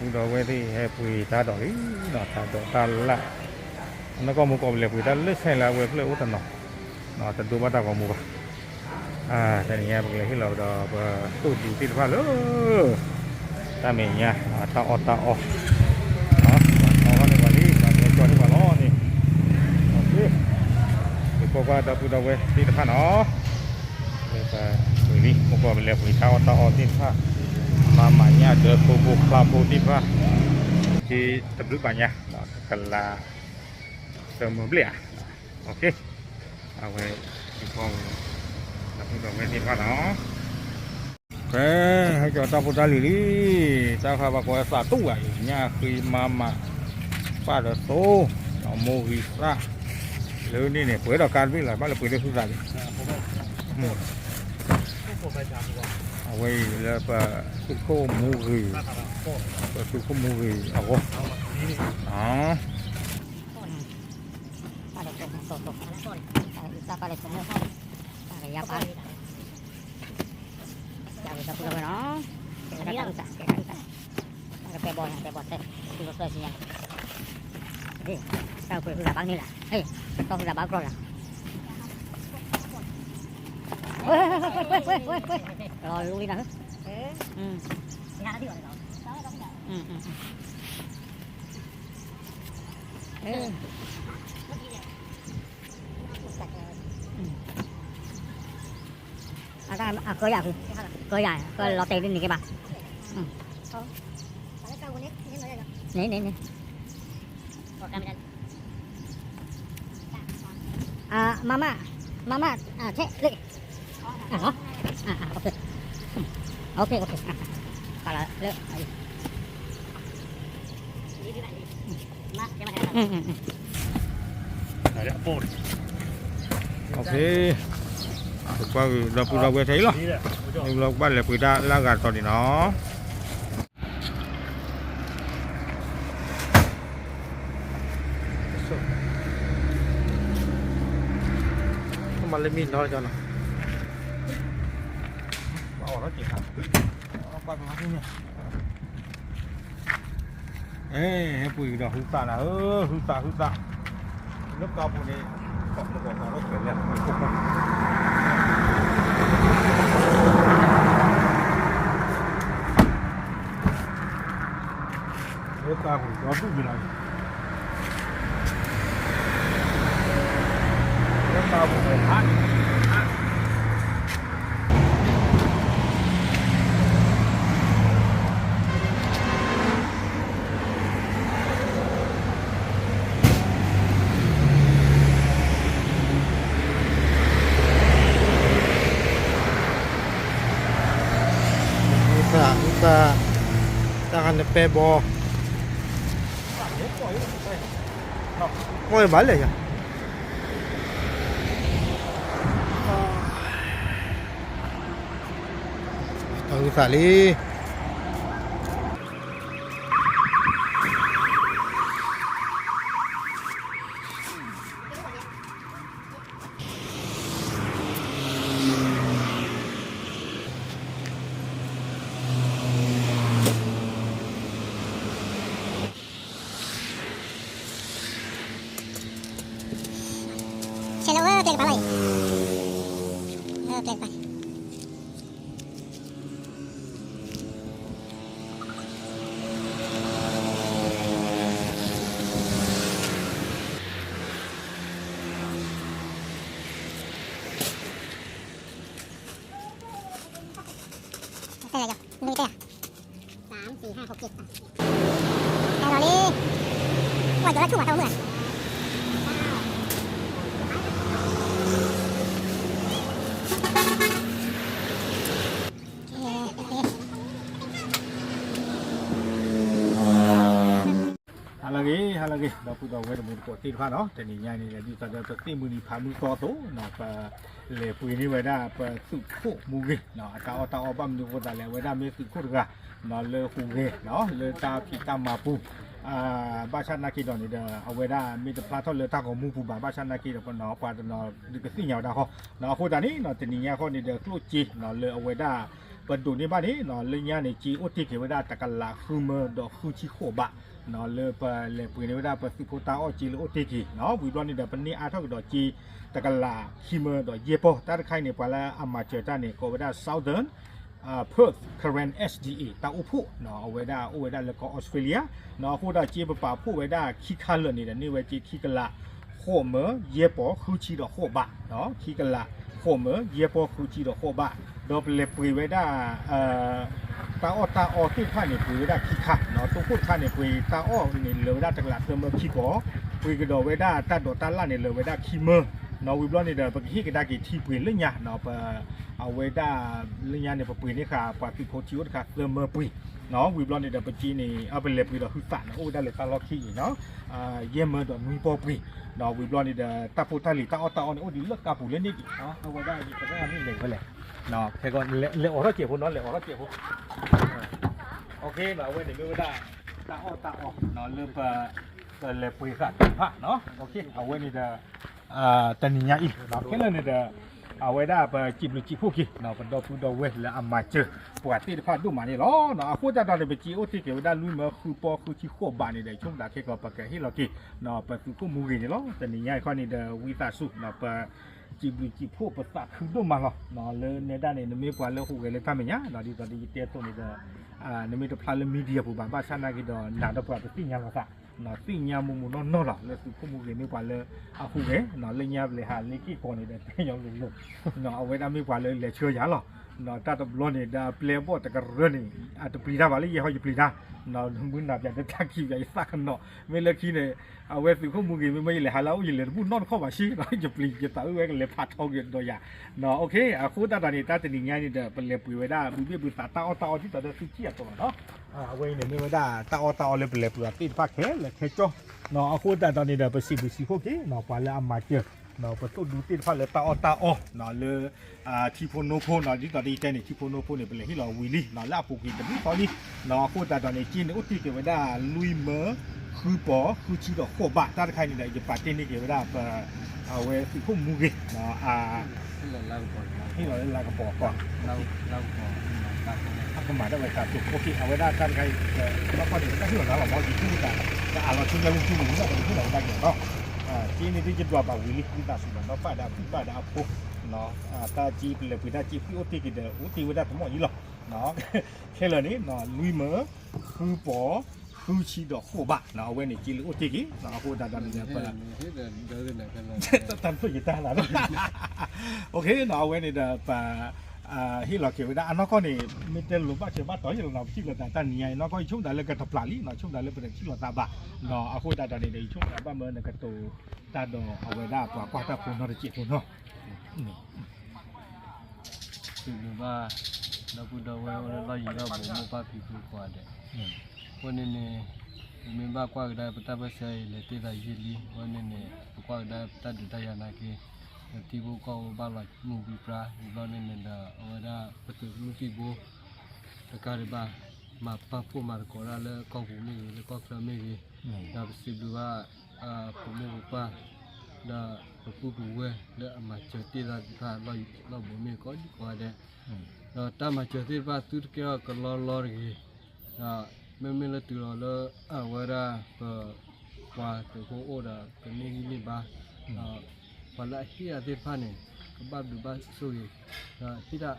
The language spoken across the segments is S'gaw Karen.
ဒီပုၢ်ဒီဝဲၢ်သ့ၣ် ဟဲပှ့ၤတၢ်ဒိးလံနီၤ, တၢ်ဒိးတၢ်လၢ်, နကီၢ်မူကီၢ်ပလဲၤပှ့ၤတၢ်လၢဆဲးလၢအဝဲဖျၢၣ်အိၣ်တနီၤ, တဒိဘၣ်တၢ်ဂီၤမူဘၣ်. တနံၤညါပကလဲၤဟ့ၣ်လီၤဒီးပသူၣ်ဒူသ့ၣ်တဖၣ်လၢ တၢ်မဲာ်ညါ တၢ်အီၣ်တၢ်အီ, အီၣ်ထီၣ်န့ၢ်ပှၤလံ ပှၤကဲကၠီန့ၢ်ပှၤလီၤန့ၣ်, ပကွၢ်ကွၢ်ဒီပုၢ်ဒီဝဲၢ်သ့ၣ်တဖၣ်နီၤ, လၢပပှ့ၤလံ မူကီၢ်ပလဲၤပှ့ၤတၢ်အီၣ်တၢ်အီသ့ၣ်တဖၣ်, မၤမၤညၣ်ဒၢဖိဖိဖျါဖိသ့ၣ်တဖၣ်, က့တဘျုးဘၣ်ညါ, ကလၤ တမုာ်ဘျဲၣ်ဧါ, အဝဲ ဒီပုၢ်ဒီဝဲၢ်သ့ၣ်တဖၣ်နီၤ, ဖဲ ဟဲကၠီၤတၢ်ဖိတၢ်လံၤလံ, တၢ်ဃးဘၣ်ကီသးတူၣ်ဘၣ်အံၤ ညၣ်ဃ့မါမး, ပၢ်ဒီးသိ, မိၢ်ဂံၢ်သၣ်, လၢန့ၣ်န့ၣ် ပှဲၤဒီးကါတဘ့ၣ်လီၤ ဘၣ်လၢပှ့ၤလၢဟုသးလံ, အဝဲအံၤလၢပသုးခိၣ်မူဂ့ၤ, ပသုးခိၣ်မူဂ့ၤအဂီၢ်, ပၢ်လၢ တၢ်ဝဲဒီပုၢ်ဒီဝဲၢ်နီၤ, ကဲတၢ်ဟုသး, ကဲတၢ်ဟုသး, တၢ်ကပဲဘီညါ ပဲဘီထဲ, သူၣ်လီၤသွဲၣ်ဆံညါ, တၢ်ပှ့ၤဟုသးဘၣ်န့ၣ်လီၤ, ဟဲ, တၢ်ဟုသးဘၣ်ကြီလီၤ, လီၤလူလံနၤ, အတၢ်အကၢယၤ, ကၢယၤ ကၢလီၤတဲာ်ဒ်န့ၣ်က့ၤဘၣ်, န့ၣ်န့ၣ်န့ၣ်, မမ, မမ, ထဲလၢ, လီၤ, ပကွၢ်ဒီပုၢ်ဒီဝဲၢ်ထဲအံၤလီၤ, ဘၣ်လဲၤပှ့ၤတၢ်လၢအဂၤတတီၤန့ၣ်နီၤ. မၤလၢမံနီၤကၠီနီၤ, ဟဲပှ့ၤကဒီးဟုသးနၤဧၢ, ဟုသးဟုသး, လၢကါပူၤန့ၣ်, လၢကါပူၤဒီဒူၣ်မံၤလီၤ, လၢကါပူၤဝဲဟးန့ၣ် ဟုသးဟုသး, တၢ်ခါန့ၣ်ပဲဘီ, မ့ၢ်ဘၣ်လဲၣ်ယၤ, တၢ်ဟုသးလံ. ဆဲးလီၤဝဲကျဲကပၤလီၤအံၤ, ကျဲကပၤန့ၣ် တဲယၤ, နတဲယၤ, စၢ် သၢ ဟး ဟး ဟး, ဟဲလီၤလံ, ကွၢ်ကၠီၤလၢထူၣ်မးတၢ်မုၢ်ဧါ. ဟါလၢအဂ့ၤ ဟါလၢအဂ့ၤ ဒီပုၢ်ဒီဝဲၢ်တံၤသကိးသ့ၣ်တဖၣ်နီၤ, တနံၤညါအံၤန့ၣ် ဒ်သိးဒီးပသ့ၣ်မုၢ်နံၤဖးမုၢ်သီအသိးနီၤ, ပလဲၤပှ့ၤန့ၢ်ဝဲဒၣ်ပသုးခိၣ်မူဂ့ၤနီၤ, အတၢ်အီၣ်တၢ်အီဘၣ်မနုၤအဃိသတးလဲၣ်, အဝဲဒၣ်မ့ၢ်သုးခိၣ်တဂၤနီၤ လၢဟူးဂဲၤနီၤ လၢတၢ်ဖံးတၢ်မၤပူၤ, ဘၣ်ဆၣ်နာ်က့ဒီးန့ၣ်ဒီး အဝဲဒၣ်မ့ၢ်တဖျါထီၣ်လၢတၢ်ဂီၤမူပူၤဘၣ်, ဘၣ်ဆၣ်နာ်က့ဒီးပနီၤ ပှၤတနီၤဒုးကသ့ၣ်ညါဝဲဒၣ်ဃီနီၤ, အဃိသတးန့ၣ်နီၤ တနံၤညါဃီန့ၣ်ဒီး ကျိၣ်စ့နီၤ လၢအဝဲဒၣ် ပဒိးန့ၢ်ဘၣ်န့ၣ် လၢညါန့ၣ် က့အိၣ်တ့ၢ်က့ၤဝဲဒၣ်တကလးဃုမၢဒီးဃုဆံဃိးဘး လၢပလဲၤပှ့ၤန့ၢ်ဝဲဒၣ်ပသုးဖိတၢ်အီၣ်က့လၢအိၣ်တ့ၢ်က့ၤ ဝံၤဘျီန့ၣ်ဒီး ပန့ၢ်အါထီၣ်ကဒီးက့ တကလးခံမၢဒီးယဲၢ်ပီၢ် တၢ်တခါအံၤန့ၣ် ပှၤလၢအမၤစၢၤတၢ်န့ၣ် ကိးဝဲဒၣ် Southern Perth Karen S D A တၢ်အိၣ်ဖှိၣ် အဝဲဒၣ်အိၣ်ဝဲဒၣ်လၢကီၢ်အီစထြ့လယါ အဃိဒီးက့ပပာ်ဖှိၣ်ဝဲဒၣ်ခံခါလၢာ်န့ၣ်ဒီး န့ၢ်ဝဲက့ခံကလး ဃိးမၢယဲၢ်ပီၢ်ဃုဆံဒီးဃိးဘး ခံကလး ဃိးမၢယဲၢ်ပီၢ်ဃုဆံဒီးဃိးဘး ဒီးပလဲၤပှ့ၤဝဲဒၣ် တၢ်အီၣ်တၢ်အီသ့ၣ်တဖၣ်န့ၣ် ပှ့ၤဝဲဒၣ်ခံခါ တိခိၣ်တခါန့ၣ် ပှ့ၤတၢ်အီၣ်န့ၣ်လၢာ်ဝဲဒၣ်တကလးသၢမၢခံကီၢ် ပှ့ၤကဒီးဝဲဒၣ်တၢ်ဒိးတၢ်လၣ်န့ၣ် လၢာ်ဝဲဒၣ်ခံမၢ ဝံၤဘျီန့ၣ်ဒီး ပကဟ့ၣ်ကဒါက့ၤထံပှ့ၤလၢညါ ပ အဝဲဒၣ်လၢညါန့ၣ် ပပှ့ၤန့ၢ်ဃာ်ပှၤသုးဖိထံအိၣ်တခါသၢမၢပှ့ၤ ဝံၤဘျီန့ၣ်ဒီး ပက့န့ၣ် ပလဲၤပှ့ၤဒီးဟုသးန့ၣ် အိၣ်ဝဲဒၣ်လၢတၢ်လီၢ်ခံအံၤ ယဲၢ်မၢဒီးနွံပီၢ်ပှ့ၤ ဝံၤဘျီန့ၣ်ဒီး တၢ်ဖိတၢ်လံၤတၢ်အီၣ်တၢ်အီန့ၣ် အိၣ်ဒံးလၢကါပူၤလၢန့ၣ်ဒံး အဝဲဒၣ်ယကရၢၢ်မ့ၢ်လဲၤဝဲလဲၣ် လဲၤအိးထီၣ်စဲးဖိနီၤ လဲၤအိးထီၣ်စဲးဖိ အဝဲန့ၣ်မ့ၢ်ဝဲဒၣ် တၢ်အီၣ်တၢ်အီလၢ ပလဲၤပှ့ၤဃာ်သ့ၣ်တဖၣ် အဝဲန့ၣ်ဒီး တနံၤညါအံၤ ခဲလၢာ်န့ၣ်ဒီး အဝဲဒၣ်ပစံးဘျုးစံးဖှိၣ်က့ၤ ပဒီပုၢ်ဒီဝဲၢ်လၢအမၤစၢၤ ပှၤသ့ၣ်တဖၣ်ဒိၣ်မးန့ၣ်လီၤ. အဃိသတးဒီးန့ၣ် ပစံးအိၣ်တ့ၢ်က့ၤဝဲဒၣ်လွံၢ်မၢဃုပီၢ်ဃုဆံဃိးဘးန့ၣ်ဒီး ဆိကမိၣ်ခဲကီး ပကဟ့ၣ်လီၤက့ၤ ပသုးခိၣ်မူဂ့ၤန့ၣ်လီၤ. တနံၤညါအံၤခီန့ၣ်ဒီး ဝံသးစူၤ ပစံးဘျုးစံးဖှိၣ်ပသးခုဒိၣ်မးလီၤ. လၢနဲဒၣ်န့ၣ် နမ့ၢ်ပှၤလၢဟူးဂဲၤလၢတၢ်မဲာ်ညါ ဒ်သိးဒီးယတဲအသိးန့ၣ်ဒီး နမ့ၢ်တဖျါလၢ media ပူၤဘၣ် ဘၣ်ဆၣ်နာ်က့ဒီး နၤဒီးပှၤပသ့ၣ်ညါလိာ်သး သ့ၣ်ညါမိၢ်မိၢ်နီၢ်နီၢ်လီၤ လၢသုးခိၣ်မူဂ့ၤမ့ၢ်ပှၤလၢအဟူးဂဲၤ လၢညါပလဲၤဟးလ့က့ၢ်ကီးန့ၣ်ဒီး တဲညီလိၤလိၤ အဝဲဒၣ်မ့ၢ်ပှၤလၢလဲၤဆှၢယၤလီၤ. တၢ်တဘျီန့ၣ် ဒီးပျဲဘီၣ်တကရၢန့ၣ် အတပျံၤတၢ်ဘၣ်လၢယဲၢ်ဟီယပျံၤတၢ် မုၢ်နၤပျးတၢ်ခံးပျးယသးကနီၤ မ့ၢ်လၢခံန့ၣ် အဝဲသုးခိၣ်မူဂ့ၤမ့ၢ်မ့ၢ်ယလဲၤဟးလၢအအိၣ်ယလဲၤတဘူၣ်နီတခီၣ်ဘၣ်ဆ့ ယပျံၤယသးအုၣ်ဝဲကလဲၤဖးထီက့ၤဒီးယၤ အဃိသတးဒီးန့ၣ် တၢ်တနံၤညါန့ၣ်ဒီး ပလဲၤပှ့ၤဝဲဒၣ် ဘုဘ့ၣ်ဘုသးတၢ်အီၣ်တၢ်အီဒ်သိးဒီးသုထံၣ်အသိးလီၤနီၤ. အဝဲအံၤန့ၣ်မ့ၢ်ဝဲဒၣ်တၢ်အီၣ်တၢ်အီလၢပလဲၤပှ့ၤအီၤသ့ၣ်တဖၣ်ခဲလၢာ်ခဲကၠီ အဃိသတးဒီးန့ၣ်ဒီး ပစံးဘျုးစံးဖှိၣ်က့ၤ ပှၤလၢအမၤစၢၤ ပသိၣ်ဒူသ့ၣ်တဖၣ်လၢတၢ်အီၣ်တၢ်အီ လၢ ထံဖိနိဖိနီၤ ဒ်သိးဒီးယတဲန့ၣ် ထံဖိနိဖိန့ၣ် ပလဲၤဟ့ၣ်လီၤဝံၤလံ လၢအပူၤကွံာ်တဘျုးသီလံ အဃိသတးဒီးန့ၣ် က့န့ၣ်အိၣ်တ့ၢ်က့ၤဝဲဒၣ် လွံၢ်မၢ ဃုပီၢ် ဃုဆံဒီးဃိးဘး တၢ်တခါအံၤန့ၣ်ဒီး ယပာ်တ့ၢ်န့ၢ်က့ၤဝဲဒၣ် ပ အဝဲသုးခိၣ်မူဂ့ၤ ဟ့ၣ်လီၤလၢလၤကပီၤကီး အကမၤဒၣ်ဝဲတၢ်တိာ် အဝဲဒၣ်တၢ်တခါအံၤ နီၢ်ကီၢ်န့ၣ် တၢ်ဟ့ၣ်လီၤနၤလီၤ မ့ၢ်ယထံၣ်ဝဲတၢ် ကအးလီၤဆိညါဝံၤက့ၤန့ၣ် မ့ၢ်နီၢ်ကီၢ်န့ၣ်ဟ့ၣ်လီၤဝဲဒၣ်က့ၤနီၤ က့န့ၣ်ဒ်ယဒွးဘၣ်ဝံၤလံ ဝံသးစူၤဒီး နီၢ်ပၢ်ဒီးအပုၢ်ပၢ်ဒီးအဖိ တၢ်က့ပလဲၤပှ့ၤတၢ်က့ ဖုၣ်အိၣ်တ့ၢ်က့ၤဒီး အိၣ်တ့ၢ်ဝဲဒၣ်တမီၢ်အံၤလီၤ ခဲလၢာ်န့ၣ် လွံၢ်မၢ ဃုပီၢ် ဃုဆံဒီးဃိးဘး အဝဲန့ၣ်က့လၢအိၣ်တ့ၢ်က့ၤ အဃိသတးဒီးန့ၣ် ပ တၢ်တဖျၢၣ်ယတၢ်လၢ အဝဲန့ၣ်ဒီးပ ဟ့ၣ်လီၤက့ၤဝဲဒၣ် အနီၢ်ကီၢ်န့ၣ် မ့ၢ်တဲလိာ်ဘၣ်စၢၤဘၣ်တီၤယလီၤနီၤ ပထံၣ်လိာ်သးတၢ်နံၤညါအံၤ နီၢ်ကီၢ်ယဆိကမိၣ်သးလၢကတပျၢ်လံနီၤ ဆိကမိၣ်သးလၢပတထံၣ်လိာ်သးဘၣ် အဃိသတးဒီးန့ၣ်ဒီး ယဆိကမိၣ်သးဘၣ်မၢနကတိၤတၢ်ဒီး အဝဲဒၣ်ပှၤကွၢ်တၢ်ဖိနီတစဲးဖိနီၤ စံးဘျုးဘၣ် ဒီပုၢ်ဒီဝဲၢ်အိၣ်လၢလီၢ်ယံၤလီၢ်ဘူး မိၢ်ပၢ်ဖံဖုကိးဂၤဒဲး အဃိန့ၣ်န့ၣ် ပမ့ၢ်ဘၣ်ကွၢ်ကဒါပတၢ်ပၢၢ်ဆၢအံၤ လဲၤတ့ၢ်သးယံာ်လံ အဃိန့ၣ်န့ၣ် ပကွၢ်ကဒါပတၢ်ဒုးတၢ်ယၤနာ်က့ ပထံဖိကီၢ်ဖိဘၣ်လီၤမုၢ်ဘံပြါ ဝံၤဘျီန့ၣ်န့ၣ်ဒီး အဝဲဒၣ်ပသုးမုၢ်သံၣ်ဘိ တကးဒံးဘၣ် မၤပာ်ဖှိၣ်မၤသကိးတၢ်လၢကီၢ်ပူၤမ့ၢ်ဂ့ၤ လၢကီၢ်ချၢမ့ၢ်ဂ့ၤ ဒီးပစံးဘျုးဘၣ် ပမိၢ်ပပၢ် ဒီးပပုၢ်ပဝဲၢ်လၢအမၤစၢၤတ့ၢ်သးသ့ၣ်တဖၣ် လီၢ်ယံၤလီၢ်ဘူးမ့ၢ်ဂ့ၤ ကိးဒံကိးဂၤဒဲး ဒီးတၢ်မၤစၢၤသ့ၣ်တဖၣ် သုတကဲထီၣ်ကလီလီတဂ့ၤ ဒီးမ့မ့ၢ်လၢတုၤလီၤလၢ အဝဲဒၣ်ပ ပှၤသုးဖိအိၣ်ဒီး ကန့ၢ်ဂံၢ်န့ၢ်ဘါ ဒီးပှၤလၢအဟ့ၣ်အသ့ၣ်တဖၣ်န့ၣ် ကဘၣ်ဘျုးဘၣ်ဆိၣ်ဂ့ၤ ဒီးဟ့ၣ်တၢ်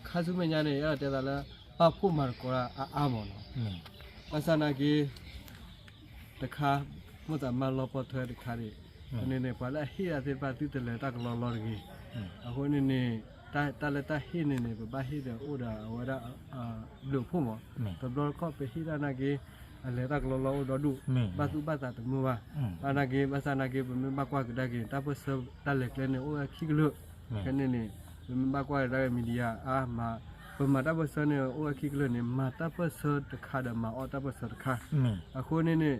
ခါဆူမဲာ်ညါန့ၣ် အဲၣ်ဒိးတဲသးလၢ ပာ်ဖှိၣ်မၤသကိးတၢ်အါအါမးနီၤ ဘၣ်ဆၣ်နာ်က့ တခါ မိၣ်သးမါလီၤပီၢ်ထွဲတခါဒံး န့ၣ်န့ၣ် ပှၤလၢအဟ့ၣ်အသ့ၣ်တဖၣ် သုတလဲၤတၢ်ကလီလီတဂ့ၤ အဃိန့ၣ်န့ၣ် တၢ်လၢတၢ်ဟ့ၣ်န့ၣ်န့ၣ် ပဘၣ်ဟ့ၣ်ဒီးအိၣ်ဒီးအဝဲဒၣ် ဘျုးဖှိၣ်မး တဘျီတခီၣ်ပဟ့ၣ်တၢ်နာ်က့ အလဲၤတၢ်ကလီလီအိၣ်ဒီဒူၣ် ဘၣ်သူၣ်ဘၣ်သးတမုာ်ဘၣ် ဘၣ်နာ်က့ ဘၣ်ဆၣ်နာ်က့ ပမ့ၢ်ဘၣ်ကွၢ်ကဒါက့ၤ တၢ်ပၢၢ်ဆၢတၢ်လဲၤကျဲန့ၣ် အိၣ်ဝဲခံကလုာ် ခဲန့ၣ်န့ၣ် ပမ့ၢ်ဘၣ်ကွၢ်ကဒါက့ၤ media အါမး ပမၤတၢ်ပၢၢ်ဆၢန့ၣ် အိၣ်ဝဲခံကလုာ်န့ၣ် မၤတၢ်ပၢၢ်ဆၢတခါဒီးမၤအီၣ်တၢ်ပၢၢ်ဆၢတခါ အဃိန့ၣ်န့ၣ်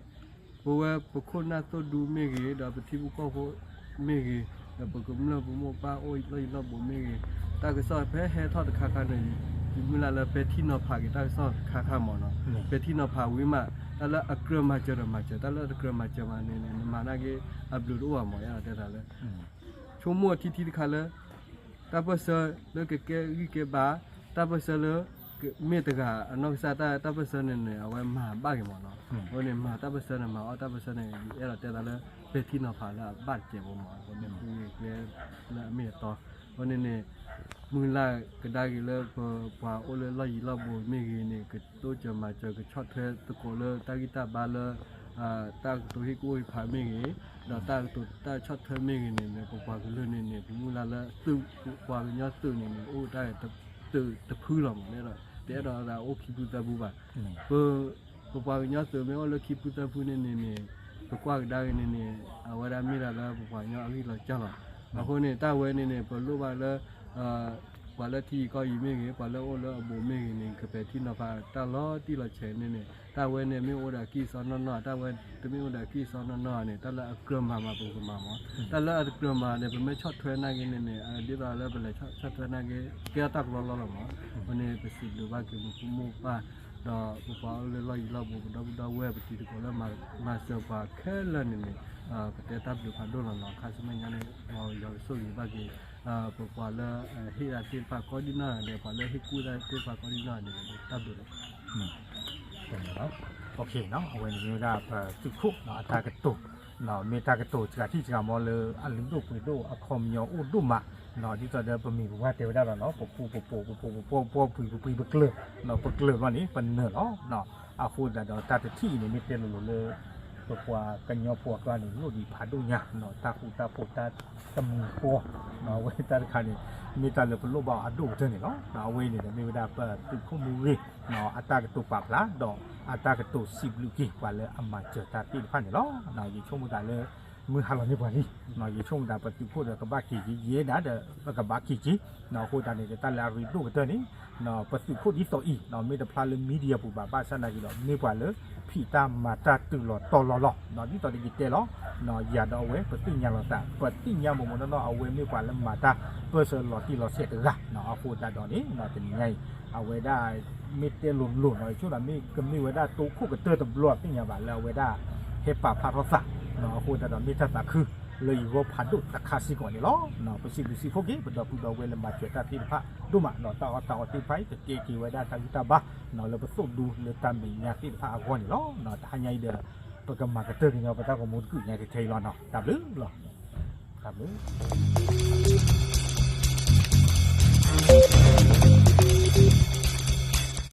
ပဝဲပခိၣ်နၢ်သိၣ်ဒူမ့ၢ်ဂ့ၤ ဒီးပထံဖိကီၢ်ဖိမ့ၢ်ဂ့ၤ ဒီးပကမျၢၢ်ပမိၢ်ပၢ်အိၣ်လီၢ်ယံၤလီၢ်ဘူးမ့ၢ်ဂ့ၤ တၢ်ကစီၣ်ဖဲဟဲထီၣ်တခါခါန့ၣ် ယမုၢ်လၢ်လၢပဲာ်ထံနီၤဖးက့ၤတၢ်ကစီၣ်တခါခါမးနီၤ ပဲာ်ထံနီၤဖးဝံၤမး တၢ်လၢအကြၢးမၤစၢၤဒီးမၤစၢၤ တၢ်လၢအတကြၢးမၤစၢၤဘၣ်န့ၣ် နမၤနာ်က့ အဘျုးတအိၣ်ဘၣ်မး ယအဲၣ်ဒိးတဲသးလၢ ဆိကမိၣ်ထံထံတခါလၢ တၢ်ပၢၢ်ဆၢလၢကကဲဂံၢ်ကဲဘါ တၢ်ပၢၢ်ဆၢလၢ မ့ၢ်တဂၤအနီၢ်ကစၢ်တၢ် တၢ်ပၢၢ်ဆၢန့ၣ်န့ၣ် အဝဲမၤဘၣ်က့ၤမးနီၤ. အဃိန့ၣ် မၤတၢ်ပၢၢ်ဆၢန့ၣ် မၤအီၣ်တၢ်ပၢၢ်ဆၢန့ၣ် ယအဲၣ်ဒိးတဲသးလၢ ပဲာ်ထံနီၤဖးလၢအဘၣ်တစဲးဖိမး အဃိန့ၣ် မ့ၢ်ကျဲလၢအမ့ၢ်အတီ အဃိန့ၣ်န့ၣ် မုၢ်လၢ်ကဒါက့ၤလၢပပှၤအိၣ်လၢလီၢ်ယံၤလီၢ်ဘူးမ့ၢ်ဂ့ၤန့ၣ် ကတိစၢၤမၤစၢၤကဆီၣ်ထွဲသကိးလၢတၢ်ဂံၢ်တၢ်ဘါလၢ တၢ်ကတိၤဟ့ၣ်ကူၣ်ဟ့ၣ်ဖးမ့ၢ်ဂ့ၤ, ဒီးတၢ်ကတိၤတၢ်ဆီၣ်ထွဲမ့ၢ်ဂ့ၤန့ၣ်န့ၣ် ပပှၤကလုာ်န့ၣ်န့ၣ် ပမုၢ်လၢ်လၢသုး ပပှၤကညီသုးန့ၣ်န့ၣ် အိၣ်တၢ်သုးတဖုလီၤမး တအဲၣ်ဒိး တအဲၣ်ဒိးဒၣ်အိၣ်ခံဖုသၢဖုဘၣ်. ပ ပပှၤကညီသုးမ့ၢ်အိၣ်လၢခံဖုသၢဖုန့ၣ်န့ၣ်န့ၣ် ပကွၢ်ကဒါက့ၤန့ၣ်န့ၣ် အဝဲဒၣ်မ့ၢ်ဒၣ်လၢပပှၤကညီအဂံၢ်လီၤကၢ်လီၤ. အဃိန့ၣ် တၢ်ဝဲန့ၣ်န့ၣ် ပလိၣ်ဘၣ်လၢ ပှၤလၢထံဂုၤကီၢ်ဂၤမ့ၢ်ဂ့ၤ, ပှၤလၢအိၣ်လၢအဘူးမ့ၢ်ဂ့ၤန့ၣ် ကပဲာ်ထံနီၤဖးတၢ်လီၤတံၢ်လီၤဆဲးန့ၣ်န့ၣ် တၢ်ဝဲန့ၣ်မ့ၢ်အိၣ်ဒီးအကံၢ်အစီနီၢ်နီၢ်, တၢ်ဝဲတမ့ၢ်အိၣ်ဒီးအကံၢ်အစီနီၢ်နီၢ်န့ၣ် တၢ်လၢအကြၢးမၤမး ပကမၤမး, တၢ်လၢအတကြၢးမၤန့ၣ် ပမ့ၢ်ဆီၣ်ထွဲနာ်က့န့ၣ်န့ၣ် ဒ်သိးလၢပလဲၤဆီၣ်ထွဲနာ်က့ ကဲထီၣ်တၢ်ကလီလီလီၤမး. အဃိန့ၣ် ပစံးဘျုးဘၣ်က့ၤပဖိမုၣ်ဖိခွါ ဒီးပပှၤအိၣ်လၢလီၢ်ယံၤလီၢ်ဘူး ပဒီပုၢ်ဒီဝဲၢ် ပတံၤသကိးလၢမၤစၢၤပှၤခဲလၢာ်န့ၣ်န့ၣ် ပတဲတၢ်ဘျုးဖးဒိၣ်လီၤနီၤ. ခါဆူမဲာ်ညါန့ၣ် ယွၤကဆိၣ်ဂ့ၤဘၣ်က့ၤ ပပှၤလၢဟ့ၣ်တၢ်သ့ၣ်တဖၣ်ကိးဒံနီၢ်ဂၤဒဲး ပှၤလၢဟ့ၣ်ကူၣ်တၢ်သ့ၣ်တဖၣ်ကိးဒံနီၢ်ဂၤဒဲး တၢ်ဘျုးလီၤ. အဝဲန့ၣ်မ့ၢ်ဝဲဒၣ်ပသုးခိၣ်အတၢ်ကတိၤ မ့ၢ်တၢ်ကတိၤစှၤထံၣ်စှၤမီၤလၢအလုၢ်ဒိၣ်ပှ့ၤဒိၣ်အခီပညီအိၣ်ဒိၣ်မး, ဒ်သိးဒီးပမံၤပဝါတဲဝဲဒၣ်လီၤနီၤ ပပူၤပပိာ် ပပူၤပပိာ် ပပှံၢ်ပပှံၢ် ပကျၢၤ ပကျၢၤဘျီန့ၣ် ပနၢၤလီၤ. အဃိသတးဒီးတၢ်တထံၣ်အံၤန့ၣ် မ့ၢ်တဲလိၤလိၤလၢ ပပှၤကညီဖိအကျါန့ၣ် လိၣ်ဒံးဖးဒိၣ်ညါ တၢ်ဃူတၢ်ဖိးတၢ်တမုာ်ဃီ အဝဲတၢ်တခါန့ၣ် မ့ၢ်တၢ်လၢပလိၣ်ဘၣ်အဒိၣ်ကတၢၢ်န့ၣ်လီၤ. အဝဲအံၤန့ၣ်ဒီးမ့ၢ်ဝဲဒၣ်ပသုးခိၣ်မူဂ့ၢ် အတၢ်ကတိၤပာ်ဖျါ ဒီးအတၢ်ကတိၤစံးဘျုးက့ၤပှၤလၢအမၤစၢၤတၢ်သ့ၣ်တဖၣ်န့ၣ်လီၤ. ယဆိကမိၣ်သးလၢ မုၢ်ဟါလီၤန့ၢ်ပှၤလံ, ယဆိကမိၣ်သးပသုးခိၣ်ဒီးကဘၣ်က့ၤက့ၤ ယဲဒၣ်ဒီးပကဘၣ်က့ၤက့ၤ, အဃိသတးန့ၣ် တၢ်လၢအရ့ဒိၣ်ကတၢၢ်န့ၣ် ပသုးခိၣ်ဒ်သိးအံၤ မ့ၢ်တဖျါလၢ media ပူၤဘၣ် ဘၣ်ဆၣ်နာ်က့ဒီး မ့ၢ်ပှၤလၢဖံးတၢ်မၤတၢ်တုၤလီၤတီၤလီၤလီၤ. ဒ်သိးဒီးယတဲလီၤ ယၤဒီးအဝဲ ပသ့ၣ်ညါလီၤသး ပသ့ၣ်ညါမိၢ်မိၢ်နီၢ်နီၢ် အဝဲမ့ၢ်ပှၤလၢမၤတၢ်ပၢၢ်ဆၢလီၤတံၢ်လီၤဆဲးတဂၤ, အဃိသတးဒီးန့ၣ် တနံၤညါအံၤ အဝဲဒၣ် မ့ၢ်တဲလိၤလိၤနီၤ ယဆိကမိၣ်သးမ့ၢ်ကမ့ၢ်ဝဲဒၣ်တိခိၣ်ကတၢၢ်တဘျီသ့ၣ်ညါဘၣ်လၢအဝဲဒၣ် ဟဲပာ်ဖျါထီၣ်သး, အဃိသတးဒီးမ့ၢ်တၢ်သးခုလၢယဂီၢ်ဖးဒိၣ်တခါစ့ၢ်ကီးန့ၣ်လီၤ. ပစံးဘျုးစံးဖှိၣ်က့ၤ ပဒီပုၢ်ဒီဝဲၢ်လၢမၤစၢၤတၢ်သ့ၣ်တဖၣ်ဒိၣ်မး ဒီးတၢ်အီၣ်တၢ်အီသ့ၣ်တဖၣ်အံၤ ကကဲက့ၤဝဲဒၣ်တၢ်ဂံၢ်တၢ်ဘါ လၢပသိၣ်ဒူလၢတၢ်မဲာ်ညါသ့ၣ်တဖၣ်အဂီၢ်န့ၣ်လီၤ. တဟါညါအံၤဒီး ပကမၤကတၢၢ်ကညီပတၢ်ဂီၤမူတကုာ်ညါထဲအံၤလီၤနီၤ. တၢ်ဘျုးလီၤ. တၢ်ဘျုး